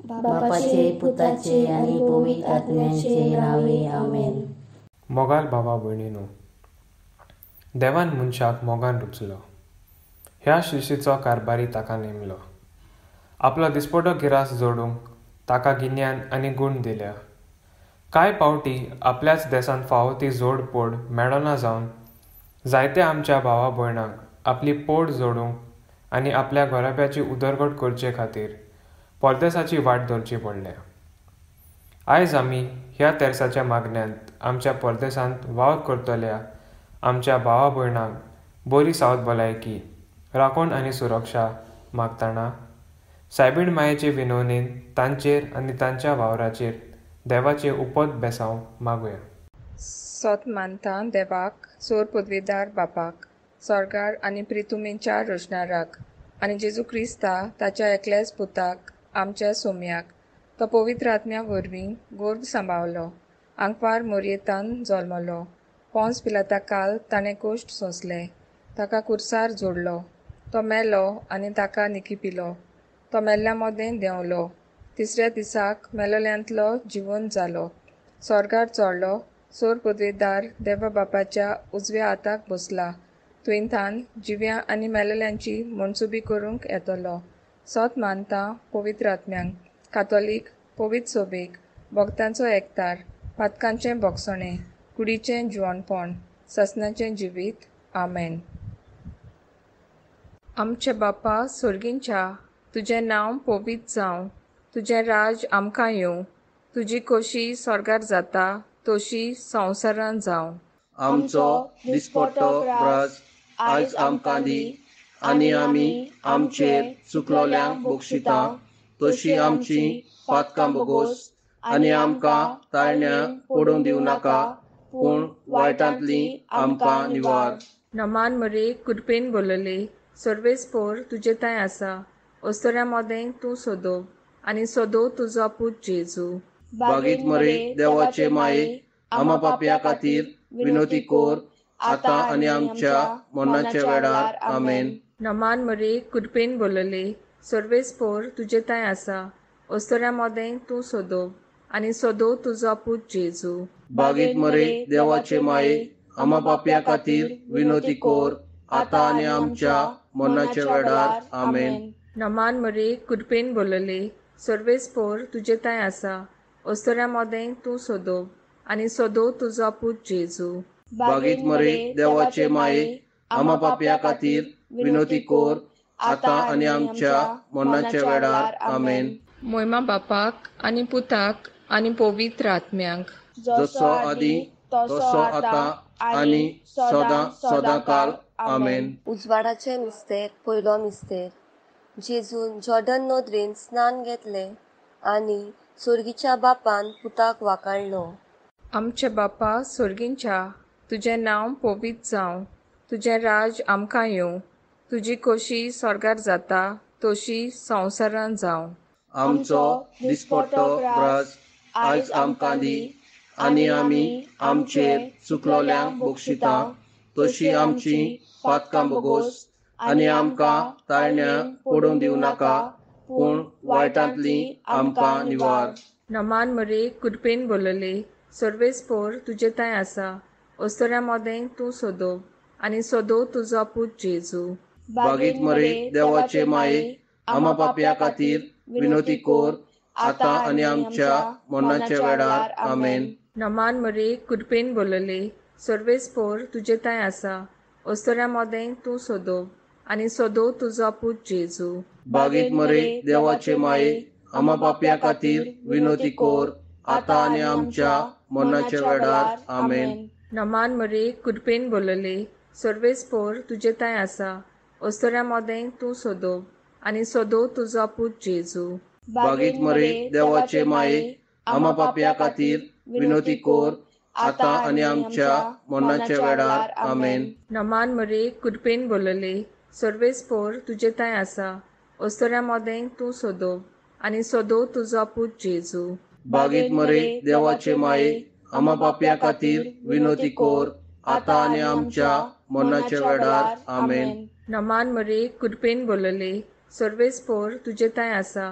बापाचे पुताचे आनी पवित्र आत्म्याचे नांवे आमेन. मोगाल भावा भयणीनो, देवान मनशाक मोगान रुचलो. ह्या शिशीचो कारभारी ताका नेमलो. आपलो दिसपटो गिरास जोडूंक ताका गिन्यान आनी गूण दिल्या. कांय पावटी आपल्याच देसान फावो ती जोड पोड मेळना जावन जायते आमच्या भावा भयणांक आपली पोड जोडूंक आनी आपल्या घराब्याची उदरगत करचे खातीर परदेसाची वाट धरची पडल्या. आयज आमी ह्या तेर्साच्या मागण्यांत आमच्या परदेसांत वावर करतल्या आमच्या भावा भयणांक बरी सावध भलायकी, राखण आनी सुरक्षा मागतना सायबीण मायेचे विनवणेन तांचेर आनी तांच्या वावराचेर देवाचे उपद बेसांव मागुया. सोत मानता देवाक, सोर पदवीदार बापाक, सोर्गार आनी प्रितुमेच्या रचणाराक आनी जेजू क्रिस्ता ताच्या एकल्याच पुताक आमच्या सोम्याक, तो पवित्र आत्म्या वरवीं गोर्भ सांबावलो, आंकवार मोरयेतान जल्मलो, पोंस पिलाता काल ताणें कोश्ट सोंसले, ताका कुर्सार जोडलो, तो मेलो आनी ताका निकिपिलो, तो मेल्ल्या मदें देंवलो, तिसऱ्या दिसाक मेलोल्यांतलो जिवन जालो, सोर्गार चोडलो, सोर पदवेदार देवा बापाच्या उजव्या हाताक बसला, तुयंथान जिव्या आनी मेलेल्यांची मनसुबी करूंक येतलो. सोत मानता पवित्र आत्म्यांक, कातोलीक पवित्र सोबेक, भक्तांचो एकतार, पातकांचें भोगसणें, कुडीचें जिवणपण, ससनाचें जिवीत. आमेन. आमचे बापा सोर्गींच्या, तुजें नांव पवित्र जावं, तुजें राज आमकां येवं, तुजी खोशी स्वर्गार जाता तशी संवसारान जावं. आमचो दिसपट्टो ग्रास आयज आमकां दी आनी आमी आमचेर चुकलोल्यांक बक्षिता तशी आमची पातकां बोगोस आनी आमकां ताळण्या पडूंक दिवं नाका, पूण वायटांतली आमकां निवार. नमान मरे कृपेन बोलले, सर्वेस पोर तुजे तांय आसा, अस्तोऱ्या मदें तूं सोदो आनी सोदो तुजो पूत जेजू. बागीत मरे देवाचे माये, आमा पापया खातीर विनोती कोर आतां आनी आमच्या मरणाच्या वेळार. आमेन. नमान मरे कृपेन बोलले, सर्वेस पोर तुजे तांय आसा, अस्तोऱ्या मदें तूं सोदो आनी सोदो तुजो पूत जेजू. बागीत मरे देवाचे माये, आमा पापया खातीर विनोती कोर आतां आनी आमच्या मरणाच्या वेळार. आमेन. नमान मरे कृपेन बोलले, सर्वेस पोर तुजे तांय आसा, अस्तोऱ्या मदें तूं सोदो आनी सोदो तुजो पूत जेजू. बागीत मरे देवाचे माये, आमा पापया खातीर विनोती कोर आतां आनी आमच्या मरणाच्या वेळार. आमेन. मोयमा बापाक आनी पुताक आनी पवित्र आत्म्यांक, जसो आदी तसो आतां आनी सदां सदां काल. आमेन. उजवाडाचें मिस्तेर पयलो मिस्तेर. जेजून जॉर्डन नदरेन स्नान घेतलें आनी सोर्गीच्या बापान पुताक वाकाणलो. आमचे बापा सोर्गींच्या, तुजें नांव पवित्र जावं, तुजें राज आमकां येवं, तुजी खोशी स्वर्गार जाता तशी संवसारान जावं. आमचो दिसपट्टो ग्रास आयज आमकां दी आनी आमी आमचेर चुकलोल्यांक बक्षिता तशी आमची पातकां बोगोस आनी आमकां ताळण्या पडूंक दिवं नाका, पूण वायटांतली आमकां निवार. नमान मरे कृपेन बोलले, सर्वेस पोर तुजे तांय आसा, अस्तोऱ्या मदें तूं सोदो आनी सोदो तुजो पूत जेजू. बागीत मरे देवाचे माये, आमा पापया खातीर विनोती कोर आतां आनी आमच्या मरणाच्या वेळार. आमेन. नमान मरे कृपेन बोलले, सर्वेस पोर तुजे तांय आसा, अस्तोऱ्या मदें तूं सोदो आनी सोदो तुजो पूत जेजू. बागीत मरे देवाचे माये, आमा पापया खातीर विनोती कोर आतां आनी आमच्या मरणाच्या वेळार. आमेन. नमान मरे कृपेन बोलले, सर्वेस पोर तुजे तांय आसा, अस्तोऱ्या मदें तूं सोदो आनी सोदो तुजो पूत जेजू. बागीत मरे देवाचे माये, आमा पापया खातीर विनोती कोर आतां आनी आमच्या मरणाच्या वेळार. आमेन. नमान मरे कृपेन बोलले, सर्वेस पोर तुजे तांय आसा, अस्तोऱ्या मदें तूं सोदो आनी सोदो तुजो पूत जेजू. बागीत मरे देवाचे माये, आमा पापया खातीर विनोती कोर आतां आनी आमच्या मरणाच्या वेळार. आमेन. नमान मरे कृपेन बोलले, सर्वेस पोर तुजे तांय आसा,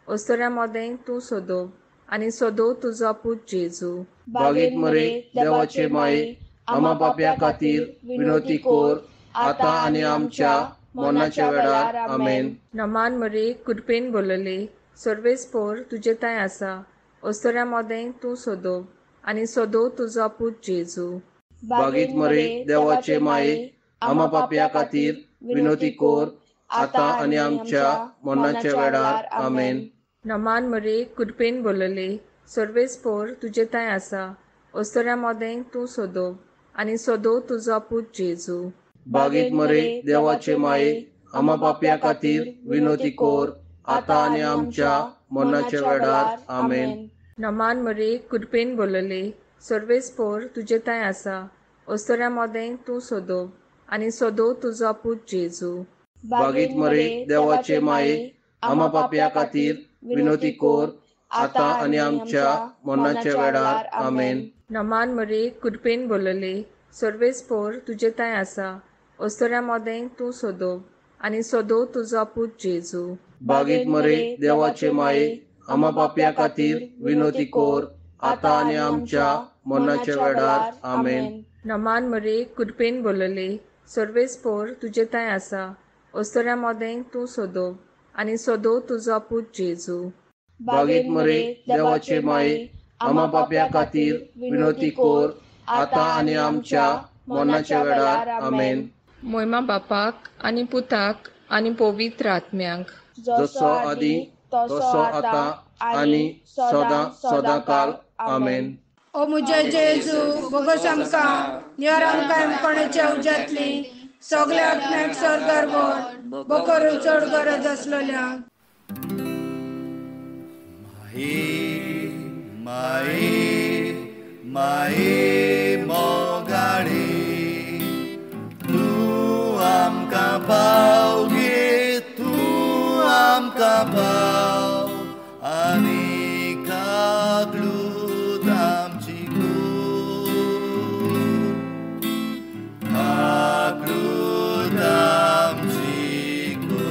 ओस्तोऱ्या मोदें तूं सोदो आनी सोदो तुजो पूत जेजू. बागेत मरे देवाचे माये, आमा पापया खातीर विनोती कोर, आतां आनी आमच्या मरणाच्या वेळार. आमेन. नमान मरे, कृपेन बोलले, सर्वेस पोर तुजे तांय आसा, ओस्तोऱ्या मोदें तूं सोदो आनी सोदो तुजो पूत जेजू. बागेत मरे देवाचे माये, आमा पापया खातीर विनोती कोर, आतां आनी आमच्या मरणाच्या वेळार. आमेन. नमान मरे, कृपेन बोलले, सर्वेस पोर तुजे तांय आसा, ओस्तोऱ्या मोदें तूं सोदो आनी सोदो तुजो पूत जेजू. बागेत मरे देवाचे माये, आमा पापया खातीर विनोती कोर, आतां आनी आमच्या मरणाच्या वेळार. आमेन. नमान मरे, कृपेन बोलले, सर्वेस पोर तुजे तांय आसा, ओस्तोऱ्या मोदें तूं सोदो आनी सोदो तुजो पूत जेजू. बागेत मरे देवाचे माये, आमा पापया खातीर विनोती कोर, आतां आनी आमच्या मरणाच्या वेळार. आमेन. नमान मरे, कृपेन बोलले, सर्वेस पोर तुजे तांय आसा, ओस्तोऱ्या मोदें तूं सोदो आनी सोदो तुजो पूत जेजू. बागेत मरे देवाचे माये, आमा पापया खातीर विनोती कोर, आतां आनी आमच्या मरणाच्या वेळार. आमेन. नमान मरे, कृपेन बोलले, सर्वेस पोर तुजे तांय आसा, ओस्तोऱ्या मोदें तूं सोदो आनी सोदो तुजो पूत जेजू. बागेत मरे देवाचे माये, आमा पापया खातीर विनोती कोर, आतां आनी आमच्या मरणाच्या वेळार. आमेन. मोयमा बापाक आनी पुताक आनी पवित्र आत्म्याक, जसो आदी तसो आतां आनी सदां सदां काल. आमेन. ओ म्हज्या जेजू, बोगस आमकां निवर आमकां कोणाच्या उज्यांतली सगळ्या आत्म्याक स्वर्गार व्हर, बोकरून चड गरज आसलेल्या. माई माई माई मोगाळी, तूं आमकां पाव गे, तूं आमकां पाव आनी काकलूत आमची कूड, काकलूत आमची कूड.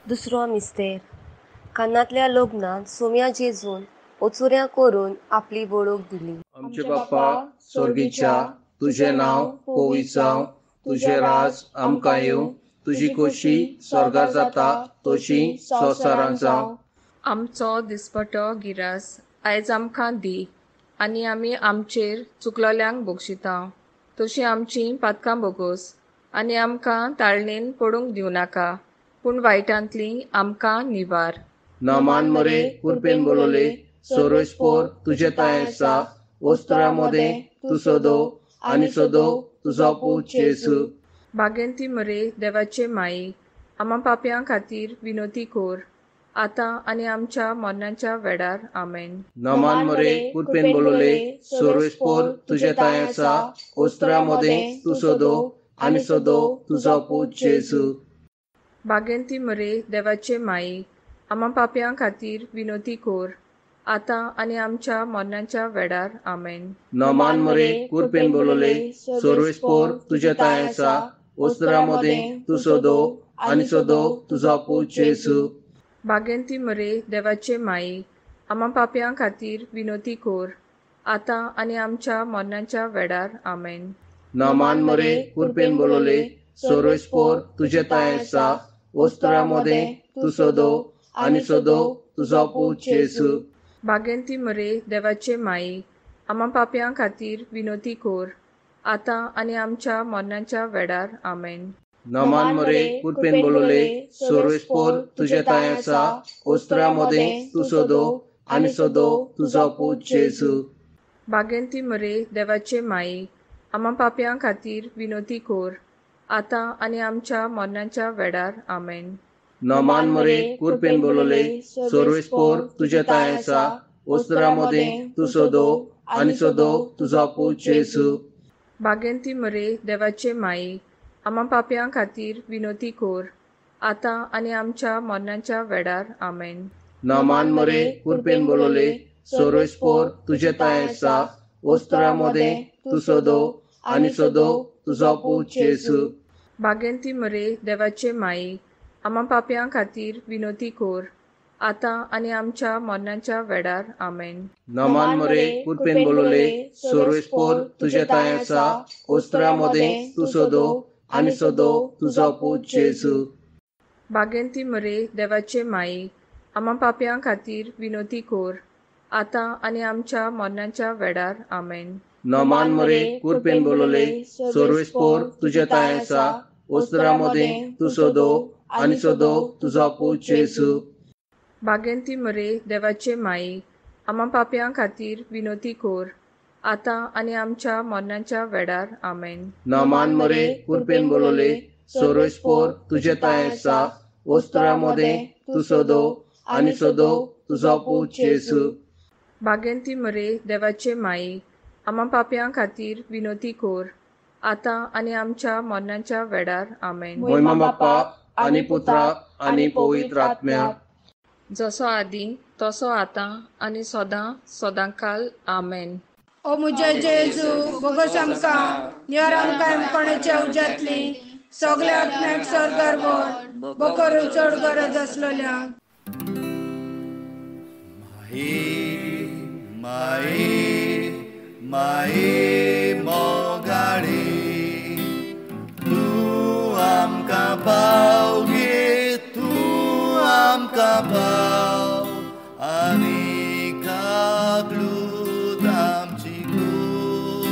दुसरो मिस्तेर. कानांतल्या लग्नांत सोम्या जेजून ओचुऱ्या करून आपली बोळूक दिली. आमचे बाप्पा स्वर्गीच्या, तुझें नांव पवित्र जावं, तुजें राज आमकां येवं, तुजी खोशी स्वर्गार जाता तशी संवसारांत जावं. आमचो दिसपटो गिरास आयज आमकां दी आनी आमी आमचेर चुकलोल्यांक बक्षिता तशी आमची पातकां बोगोस आनी आमकां ताळणेन पडूंक दिवं नाका, पूण वायटांतली आमकां निवार. नमान मरे, कृपेन बोलले, सर्वेस पोर तुजे तांय आसा, ओस्तोऱ्या मोदें तूं सोदो आनी सोदो तुजो पूत जेजू. बागेंती मरे देवाचे माई, आमा पापयां खातीर विनोती कोर, आतां आनी आमच्या मरणाच्या वेळार. आमेन. नमान मरे, कृपेन बोलले, सर्वेस पोर तुजे तांय आसा, ओस्तोऱ्या मोदें तूं सोदो आनी सोदो तुजो पूत जेजू. बागेंती मरे देवाचे माई, आमा पापयां खातीर विनोती कोर, आतां आनी आमच्या मरणाच्या वेळार. आमेन. नमान मरे, कृपेन बोलले, सर्वेस पोर तुजे तांय आसा, ओस्तोऱ्या मोदें तूं सोदो आनी सोदो तुजो पूत जेजू. बागेंती मरे देवाचे माई, आमा पापयां खातीर विनोती कोर, आतां आनी आमच्या मरणाच्या वेळार. आमेन. नमान मरे, कृपेन बोलले, सर्वेस पोर तुजे तांय आसा, ओस्तोऱ्या मोदें तूं सोदो आनी सोदो तुजो पूत जेजू. बागेंती मरे देवाचे माई, आमा पापयां खातीर विनोती कोर, आतां आनी आमच्या मरणाच्या वेळार. आमेन. नमान मरे, कृपेन बोलले, सर्वेस पोर तुजे तांय आसा, ओस्तोऱ्या मोदें तूं सोदो आनी सोदो तुजो पूत जेजू. बागेंती मरे देवाचे माई, आमा पापयां खातीर विनोती कोर, आतां आनी आमच्या मरणाच्या वेळार. आमेन. नमान मरे, कृपेन बोलले, सर्वेस पोर तुजे तांय आसा, ओस्तोऱ्या मोदें तूं सोदो आनी सोदो तुजो पूत जेजू. बागेंती मरे देवाचे माई, आमा पापयां खातीर विनोती कोर, आतां आनी आमच्या मरणाच्या वेळार. आमेन. नमान मरे, कृपेन बोलले, सर्वेस पोर तुजे तांय आसा, ओस्तोऱ्या मोदें तूं सोदो आनी सोदो तुजो पूत जेजू. बागेंती मरे देवाचे माई, आमा पापयां खातीर विनोती कोर, आतां आनी आमच्या मरणाच्या वेळार. आमेन. नमान मरे कृपेन बोलले, सर्वेस्पोर तुजे तांय आसा, ओस्त्रा मदें तूं सोदो आनी सोदो तुजो पूत जेजू. बागेंती मरे देवाचे माई, आमा पापयां खातीर विनोती कोर, आतां आनी आमच्या मरणाच्या वेळार. आमेन. नमान मरे कृपेन बोलले, सर्वेस्पोर तुजे तांय आसा, ओस्त्रा मदें तूं सोदो आनी सोदो तुजो पूत जेजू. बागेंती मरे देवाचे माई, आमा पापयां खातीर विनोती कोर, आतां आनी आमच्या मरणाच्या वेळार. आमेन. नमान मरे कृपेन बोलले, सर्वेस्पोर तुजे तांय आसा, ओस्त्रा मदें तूं सोदो आनी सोदो तुजो पूत जेजू. बागेंती मरे देवाचे माई, आमा पापयां खातीर विनोती कोर, आतां आनी आमच्या मरणाच्या वेळार. आमेन. मोहिमा बापाक आनी पुत्राक आनी पवित्र आत्म्याक, जसो आदी तसो आतां आनी सदां सदांकाल. आमेन. ओ मुझे जेजू, बोगस आमकां निवर आमकां एमकोणाच्या उज्यांतली सगल्या आत्म्याक स्वर्गार व्हर, बोकरून चड गरज आसलेल्या. माई माई माई मोगाळी, तूं आमकां पाव गे, तूं आमकां पाव आनी काकलूत आमची कूड,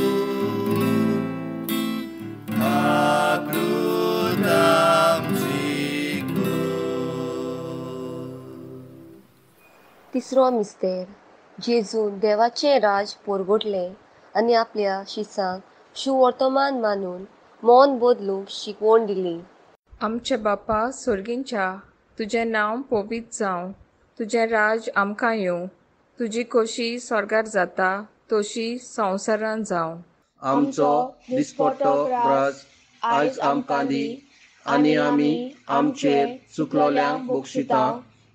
काकलूत आमची कूड. तिसरो मिस्तेर. जेजून देवाचें राज पोरगोटलें आनी आपल्या शिसांक सुवर्तमान मानून मन बदलूंक शिकवण दिली. आमचे बापा सोर्गींच्या, तुजें नांव पवित्र जावं, तुजें राज आमकां येवं, तुजी खोशी स्वर्गार जाता तशी संवसारान जावं. आमचो दिसपट्टो ग्रास आयज आमकां दी, आनी आमी आमचेर चुकलोल्यांक बक्षिता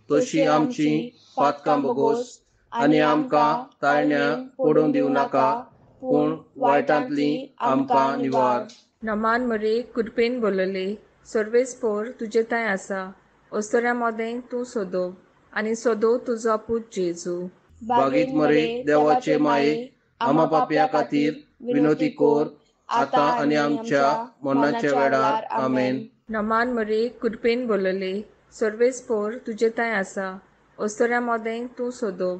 तशी आमची पातकां बोगोस, आनी आमकां ताळण्या पडूंक दिवं नाका, पूण वायटांतली आमकां निवार. नमान मरे कृपेन बोलले, सर्वेस्पोर तुजे तांय आसा, ओस्तोऱ्या मदें तूं सोदो आनी सोदो तुजो पूत जेजू. बागीत मरे देवाचे माये, आमा पापया खातीर विनोती कोर, आतां आनी आमच्या मरणाच्या वेळार. आमेन. नमान मरे कृपेन बोलले, सर्वेस्पोर तुजे तांय आसा, ओस्तोऱ्या मदें तूं सोदो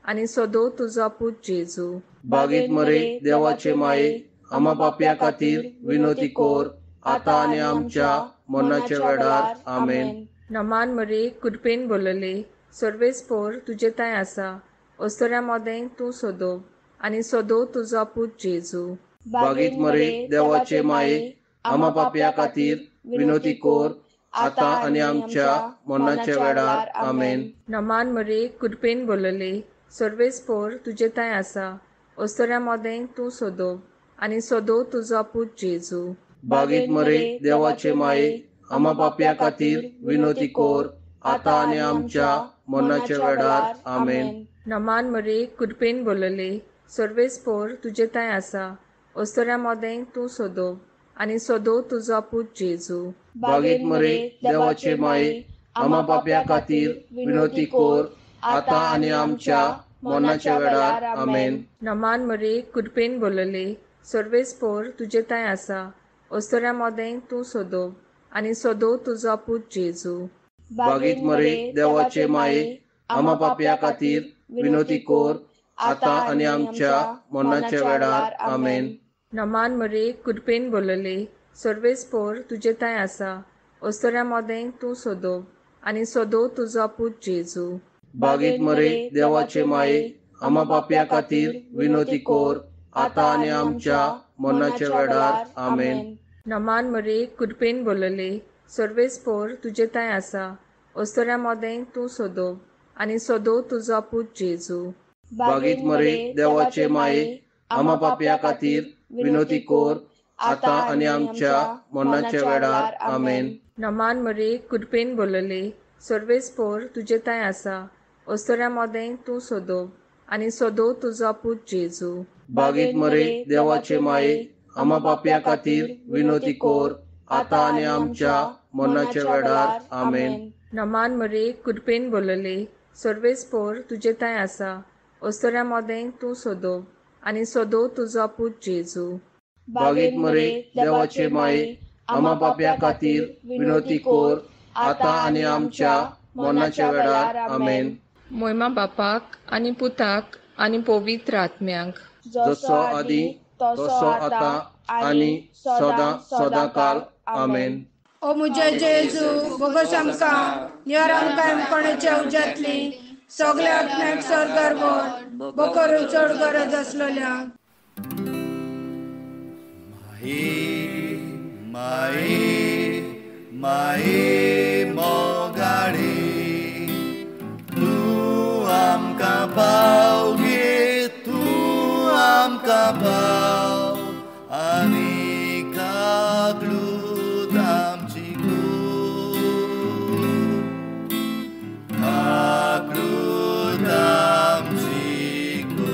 आनी सोदो तुजो पूत जेजू. बागीत मरे देवाचे माये, आमा पापया खातीर विनोती कोर, आतां आनी आमच्या मरणाच्या वेळार. आमेन. नमान मरे कृपेन बोलले, सर्वेस्पोर तुजे तांय आसा, ओस्तोऱ्या मदें तूं सोदो आनी सोदो तुजो पूत जेजू. बागीत मरे देवाचे माये, आमा पापया खातीर विनोती कोर, आतां आनी आमच्या मरणाच्या वेळार. आमेन. नमान मरे कृपेन बोलले, सर्वेस्पोर तुजे तांय आसा, ओस्तोऱ्या मदें तूं सोदो आनी सोदो तुजो पूत जेजू. बागीत मरे देवाचे माये, आमा पापया खातीर विनोती कोर, आतां आनी आमच्या मरणाच्या वेळार. आमेन. नमान मरे कृपेन बोलले, सर्वेस्पोर तुजे तांय आसा, ओस्तोऱ्या मदें तूं सोदो आनी सोदो तुजो पूत जेजू. बागीत मरे देवाचे माये, आमा पापया खातीर विनोती कोर, आतां आनी आमच्या मरणाच्या वेळार. आमेन. नमान मरे कृपेन बोलले, सर्वेस्पोर तुजे तांय आसा, ओस्तोऱ्या मदें तूं सोदो आनी सोदो तुजो पूत जेजू. बागीत मरे देवाचे माये, आमा पापया खातीर विनोती कोर, आतां आनी आमच्या मरणाच्या वेळार. आमेन. नमान मरे कृपेन बोलले, सर्वेस्पोर तुजे तांय आसा, ओस्तोऱ्या मदें तूं सोदो आनी सोदो तुजो पूत जेजू. बागीत मरे देवाचे माये, आमा पापया खातीर विनोती कोर, आतां आनी आमच्या मरणाच्या वेळार. आमेन. नमान मरे कृपेन बोलले, सर्वेस्पोर तुजे तांय आसा, ओस्तोऱ्या मदें तूं सोदो आनी सोदो तुजो पूत जेजू. बागीत मरे देवाचे माये, आमा पापया खातीर विनोती कोर, आतां आनी आमच्या मरणाच्या वेळार. आमेन. नमान मरे कृपेन बोलले, सर्वेस्पोर तुजे तांय आसा, ओस्तोऱ्या मदें तूं सोदो आनी सोदो तुजो पूत जेजू. बागीत मरे देवाचे माये, आमा पापया खातीर विनोती कोर, आतां आनी आमच्या मरणाच्या वेळार. आमेन. नमान मरे, कृपेन बोलले, सर्वेस पोर तुजे तांय आसा, ओस्तोऱ्या मोदें तूं सोदो आनी सोदो तुजो पूत जेजू. बागेत मरे, देवाचे माये, आमा पापया खातीर विनोती कोर, आतां आनी आमच्या मरणाच्या वेळार. आमेन. मोयमा बापाक आनी पुताक आनी पवित्र आत्म्याक, जसो आदी तसो आतां आनी सदां सदां काल. आमेन. ओ मुझे जेजू, बोगस आमकां नियर आमकां एमकोणाच्या उज्यांतली सगल्या आत्म्याक सर्गार व्हर, बोकरून चड गरज आसलेल्या. माई माई माई मोगाळी, तूं आमकां पाव गे, तूं आमकां पाव आनी काकलूत आमची कूड, काकलूत आमची कूड.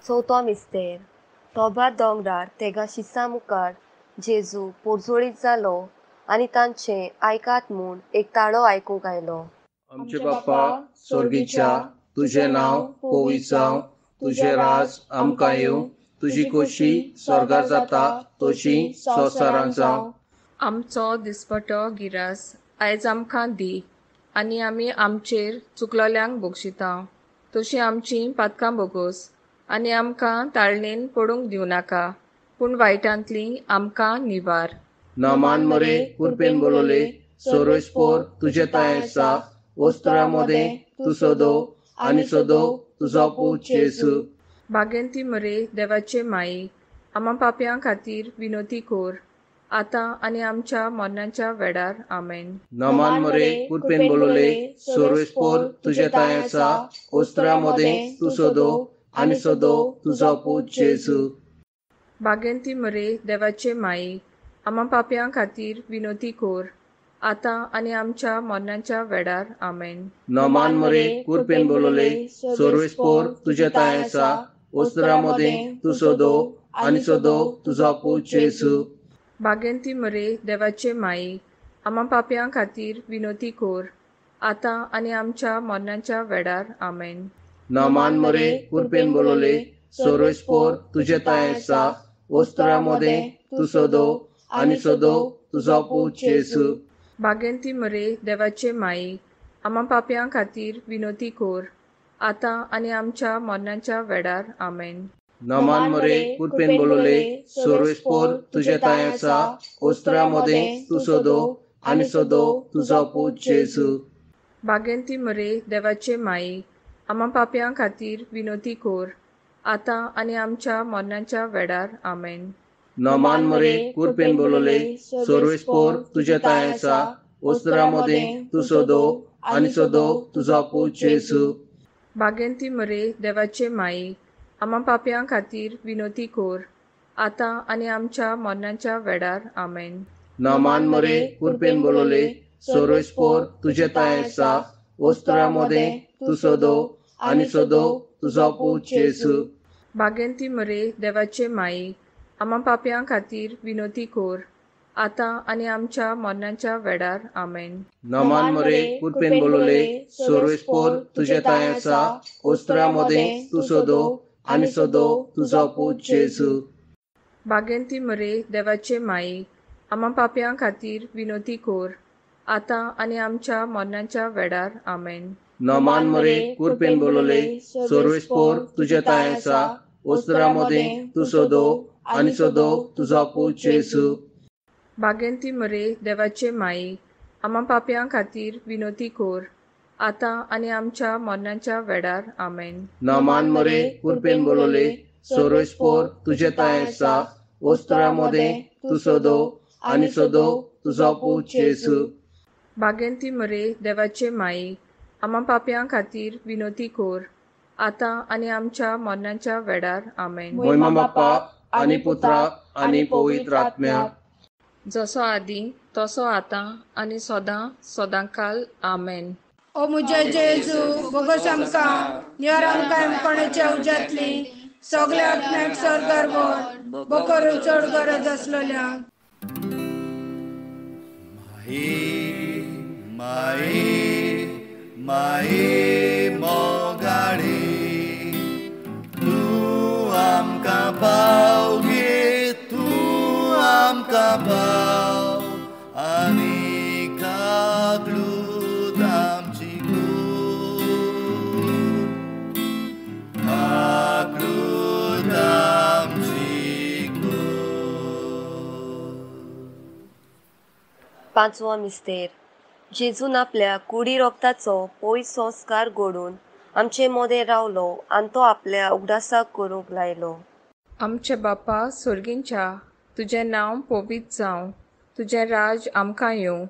चवथो मिस्तेर. तोबा दोंगरार तेगा शिसा मुखार जेजू पोरजोळीत जालो आनी तांचें आयकात म्हूण एक ताळो आयकूंक आयलो. आमचे बाप्पा स्वर्गीच्या, तुजें नांव पवित्र जावं, तुजें राज आमकां येवं, तुजी खोशी स्वर्गार जाता तशी संवसारांत जावं. आमचो दिसपटो गिरास आयज आमकां दी आनी आमी आमचेर चुकलोल्यांक बक्षिता तशी आमची पातकां बोगोस आनी आमकां ताळणेन पडूंक दिवं नाका, पूण वायटांतली आमकां निवार. नमान मरे, कृपेन बोलले, सर्वेस्पोर तुजे तांय आसा, वस्त्रा मदें तूं सोदो आनी सोदो तुजो पूत जेजू. बागेंती मरे, देवाचे माई, आमा पापयां खातीर विनोती कोर, आतां आनी आमच्या मरणाच्या वेळार. आमेन. नमान मरे, कृपेन बोलले, सर्वेस्पोर तुजे तांय आसा, वस्त्रा मदें तूं सोदो आनी सोदो तुजो पूत जेजू. बागेंती मरे, देवाचे माई, आमा पापयां खातीर विनोती कोर, आतां आनी आमच्या मरणाच्या वेळार. आमेन. नमान मरे, कृपेन बोलले, सर्वेस्पोर तुजे तांय आसा, वस्त्रा मदें तूं सोदो आनी सोदो तुजो पूत जेजू. बागेंती मरे, देवाचे माई, आमा पापयां खातीर विनोती कोर, आतां आनी आमच्या मरणाच्या वेळार. आमेन. नमान मरे, कृपेन बोलले, सर्वेस्पोर तुजे तांय आसा, वस्त्रा मदें तूं सोदो आनी सोदो तुजो पूत जेजू. बागेंती मरे, देवाचे माई, आमा पापयां खातीर विनोती कोर, आतां आनी आमच्या मरणाच्या वेळार. आमेन. नमान मरे, कृपेन बोलले, सर्वेस्पोर तुजे तांय आसा, वस्त्रा मदें तूं सोदो आनी सोदो तुजो पूत जेजू. बागेंती मरे, देवाचे माई, आमा पापयां खातीर विनोती कोर, आतां आनी आमच्या मरणाच्या वेळार. आमेन. नमान मरे, कृपेन बोलले, सर्वेस्पोर तुजे तांय आसा, वस्त्रा मदें तूं सोदो आनी सोदो तुजो पूत जेजू. बागेंती मरे, देवाचे माई, आमा पापयां खातीर विनोती कोर, आतां आनी आमच्या मरणाच्या वेळार. आमेन. नमान मरे, कृपेन बोलले, सर्वेस्पोर तुजे तांय आसा, वस्त्रा मदें तूं सोदो आनी सोदो तुजो पूत जेजू. बागेंती मरे, देवाचे माई, आमा पापयां खातीर विनोती कोर, आतां आनी आमच्या मरणाच्या वेळार. आमेन. नमान मरे, कृपेन बोलले, सर्वेस्पोर तुजे तांय आसा, वस्त्रा मदें तूं सोदो आनी सोदो तुजो पूत जेजू. बागेंती मरे, देवाचे माई, आमा पापयां खातीर विनोती कोर, आतां आनी आमच्या मरणाच्या वेळार. आमेन. नमान मरे, कृपेन बोलले, सर्वेस्पोर तुजे तांय आसा, वस्त्रा मदें तूं सोदो आनी सोदो तुजो पूत जेजू. बागेंती मरे, देवाचे माई, आमा पापयां खातीर विनोती कोर, आतां आनी आमच्या मरणाच्या वेळार. आमेन. नमान मरे, कृपेन बोलले, सर्वेस्पोर तुजे तांय आसा, वस्त्रा मदें तूं सोदो आनी सोदो तुजो पूत जेजू. बागेंती मरे, देवाचे माई, आमा पापयां खातीर विनोती कोर, आतां आनी आमच्या मरणाच्या वेळार. आमेन. मोयमा बाप्पा आनी पुत्राक आनी पवित्र आत्म्याक, जसो आदी तसो आतां आनी सदां सदांकाल. आमेन. ओ मुझे जेजू, बोगस आमकां नियर आमकां एमकोणाच्या उज्यांतली सगल्या आत्म्याक सर्गार व्हर, बोकरू चड गरज आसलोल्या. माई माई माई मोगाळी तूं आमकां पाव गे, तूं आमकां पाव आनी काकलूत आमची कूर, काकलूत आमची कूर. पांचवो मिस्तेर. जेजून आपल्या कुडी रोगताचो पयस संस्कार घडोवन आमचे मोदें रावलो आनी तो आपल्या उगडासाक करूंक लायलो. आमचे बापा सोर्गींच्या, तुजें नांव पवित्र जावं, तुजें राज आमकां येवं,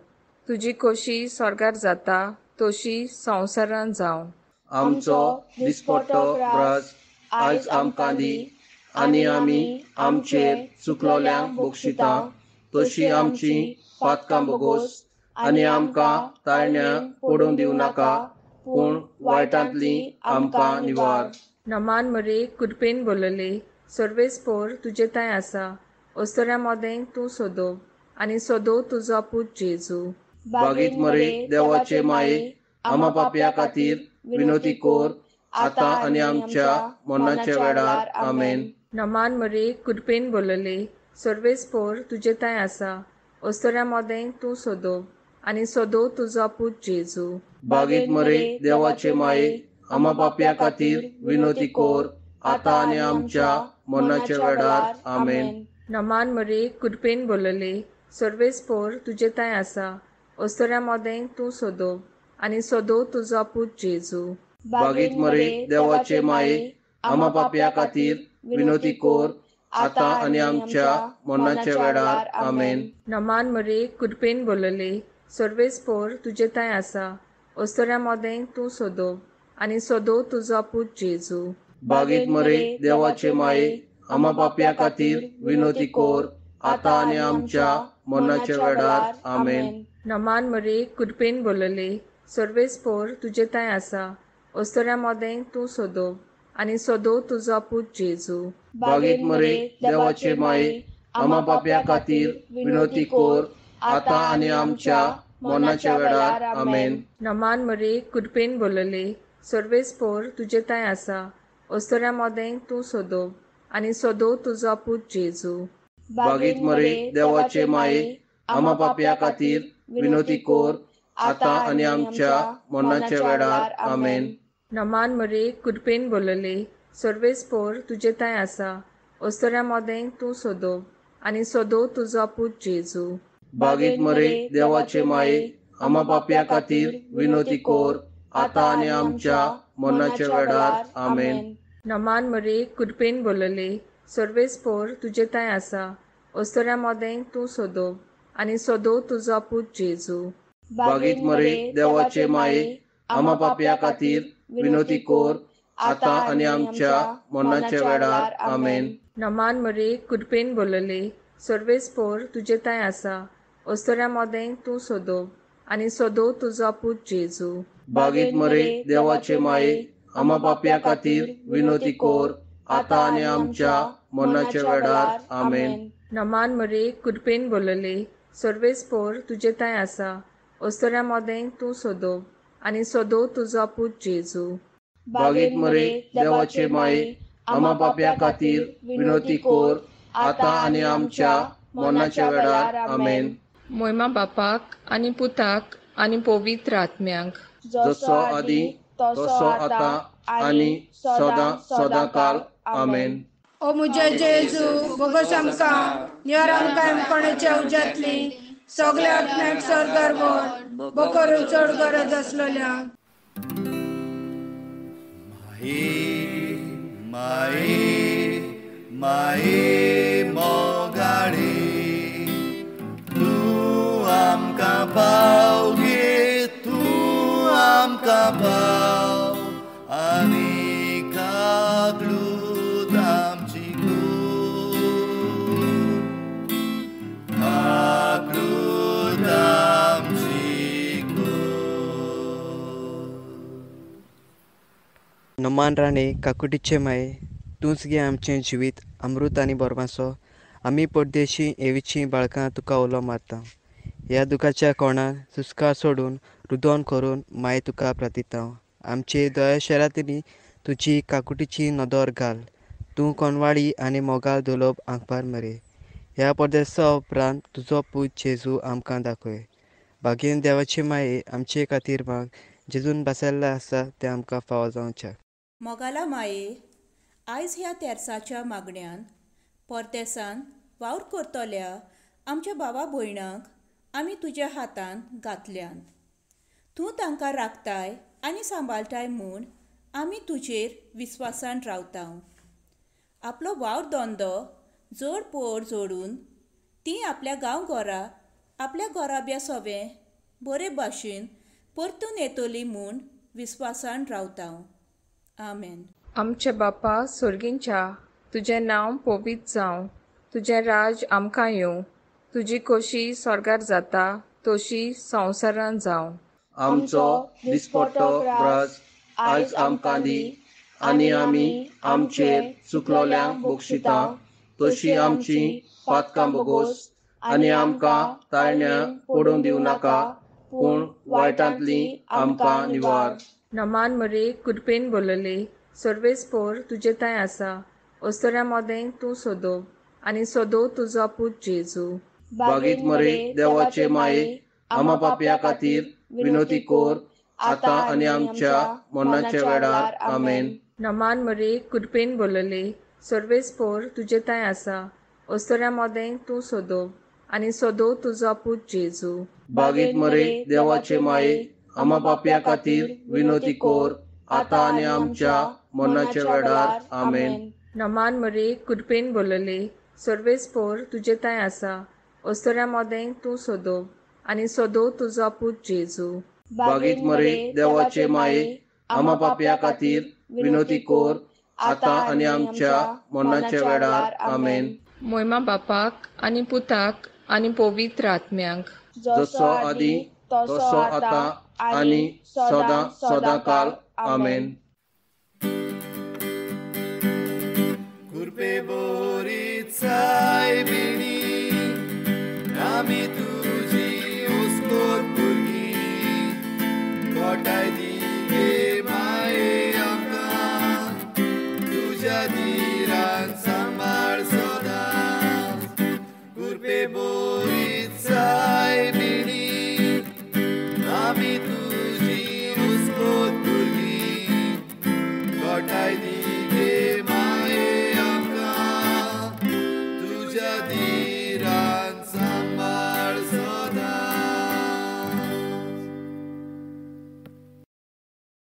तुजी खोशी स्वर्गार जाता तशी संवसारान जावं. आमचो दिसपट्टो ग्रास आयज आमकां दी आनी आमी आमचेर चुकलोल्यांक बक्षिता तशी आमची पातकां बोगोस आनी आमकां ताळण्या पडून दिवं नाका, पूण वायटांतली आमकां निवार. नमान मरे कृपेन बोलले, सर्वेस्पोर तुजे थंय आसा, अस्तुऱ्यां मदें तूं सोदो आनी सोदो तुजो पूत जेजू. बागीत मरे देवाचे माये, आमा पापया खातीर विनोती कोर आतां आनी आमच्या मरणाच्या वेळार. आमेन. नमान मरे कृपेन बोलले, सर्वेस्पोर तुजे थंय आसा, अस्तुऱ्यां मदें तूं सोदो आनी सोदो तुजो पूत जेजू. बागीत मरे देवाचे माये, आमा पापया खातीर विनोती कोर आतां आनी आमच्या मरणाच्या वेळार. आमेन. नमान मरे कृपेन बोलले, सर्वेस्पोर तुजे थंय आसा, अस्तुऱ्यां मदें तूं सोदो आनी सोदो तुजो पूत जेजू. बागीत मरे देवाचे माये, आमा पापया खातीर विनोती कोर आतां आनी आमच्या मरणाच्या वेळार. आमेन. नमान मरे कृपेन बोलले, सर्वेस्पोर तुजे थंय आसा, अस्तुऱ्यां मदें तूं सोदो आनी सोदो तुजो पूत जेजू. बागीत मरे देवाचे माये, आमा पापया खातीर विनोती कोर आतां आनी आमच्या मरणाच्या वेळार. आमेन. नमान मरे कृपेन बोलले, सर्वेस्पोर तुजे थंय आसा, अस्तुऱ्यां मदें तूं सोदो आनी सोदो तुजो पूत जेजू. बागीत मरे देवाचे माये, आमा पापया खातीर विनोती कोर आतां आनी आमच्या मरणाच्या वेळार. आमेन. नमान मरे कृपेन बोलले, सर्वेस्पोर तुजे थंय आसा, अस्तुऱ्यां मदें तूं सोदो आनी सोदो तुजो पूत जेजू. बागीत मरे देवाचे माये, आमा पापया खातीर विनोती कोर आतां आनी आमच्या मरणाच्या वेळार. आमेन. नमान मरे कृपेन बोलले, सर्वेस्पोर तुजे थंय आसा, अस्तुऱ्यां मदें तूं सोदो आनी सोदो तुजो पूत जेजू. बागीत मरे देवाचे माये, आमा पापया खातीर विनोती कोर आतां आनी आमच्या मरणाच्या वेळार. आमेन. नमान मरे कृपेन बोलले, सर्वेस्पोर तुजे थंय आसा, अस्तुऱ्यां मदें तूं सोदो आनी सोदो तुजो पूत जेजू. बागीत मरे देवाचे माये, आमा पापया खातीर विनोती कोर आतां आनी आमच्या मरणाच्या वेळार. आमेन. नमान मरे कृपेन बोलले, सर्वेस्पोर तुजे थंय आसा, अस्तुऱ्यां मदें तूं सोदो आनी सोदो तुजो पूत जेजू. बागीत मरे देवाचे माये, आमा पापया खातीर विनोती कोर आतां आनी आमच्या मरणाच्या वेळार. आमेन. नमान मरे कृपेन बोलले, सर्वेस्पोर तुजे थंय आसा, अस्तुऱ्यां मदें तूं सोदो आनी सोदो तुजो पूत जेजू. बागीत मरे देवाचे माये, आमा पापया खातीर विनोती कोर आतां आनी आमच्या मरणाच्या वेळार. आमेन. मोयमा बापाक आनी पुताक आनी पवित्र आत्म्याक, जसो आदी तसो आतां आनी सदां सदां काल. आमेन. ओ मुझे जेजू, बोगोस आमकां निवार आमकां कोणाच्या उज्यांतली सगल्या आत्म्याक स्वर्गार व्हर, बोकरू चड गरज आसलोल्या. माई माई माई मोगाळी तूं आमकां पाव गे, तूं आमकां पाव आनी काकलूत आमची कूर, काकलूत आमची कूर. नमान राणे काकुटीचे माये, तूंच गे आमचें जिवीत अमृत आनी बोरमासो. आमी परदेशी एवीचीं बाळकां तुका उलो मारता. ह्या दुखाच्या कोणान सुस्कार सोडून रुदोन करून माय तुका प्रार्थिता. आमचे दया शरातिनी तुजी काकुटीची नदर घाल. तूं कोनवाडी आनी मोगाल दुलोब आंकपार मरे. ह्या परदेसा उपरांत तुजो पूत जेजू आमकां दाखय. बागेन देवाचे माये आमचे खातीर माग. जेजून बसयल्लें आसा तें आमकां फावो जावचें. मोगाला माये, आयज ह्या तेर्साच्या मागण्यान परदेसान वावर करतल्या आमच्या भावा भयणांक आमी तुज्या हातान घातल्यान. तूं तांकां राखताय आनी सांबाळटाय म्हूण आमी तुजेर विस्वासान रावता. आपलो वावर धंदो जोड पोड जोडून तीं आपल्या गांवघरा आपल्या घराब्या सोवें बरे भाशेन परतून येतली म्हूण विस्वासान रावता. आमेन. आमचे बापा सोर्गींच्या, तुजें नांव पवित्र जावं, तुजें राज आमकां येवं, तुजी खोशी स्वर्गार जाता तशी संवसारान जावं. आमचो दिसपट्टो ग्रास आयज आमकां दी आनी आमी आमचेर चुकलोल्यांक बक्षिता तशी आमची पातकां बोगोस आनी आमकां ताळण्या पडून दिवं नाका पूण वायटांतली आमकां निवार. नमान मरे कृपेन बोलले, सर्वेस्पोर तुजे थंय आसा, अस्तुऱ्यां मदें तूं सोदो आनी सोदो तुजो पूत जेजू. बागीत मरे देवाचे माये, आमा पापया खातीर विनोती कोर आतां आनी आमच्या मरणाच्या वेळार. आमेन. नमान मरे कृपेन बोलले, सर्वेस्पोर तुजे थंय आसा, अस्तुऱ्यां मदें तूं सोदो आनी सोदो तुजो पूत जेजू. बागीत मरे देवाचे माये, आमा पापया खातीर विनोती कोर आतां आनी आमच्या मरणाच्या वेळार. आमेन. नमान मरे कृपेन बोलले, सर्वेस्पोर तुजे थंय आसा, अस्तुऱ्यां मदें तूं सोदो आनी सोदो तुजो पूत जेजू. बागीत मरे देवाचे माये, आमा पापया खातीर विनोती कोर आतां आनी आमच्या मरणाच्या वेळार. आमेन. मोयमा बापाक आनी पुताक आनी पवित्र आत्म्याक, जसो आदी तसो आतां आनी सदां सदां काल. आमेन. कृपे बोरी सायबिणी आमी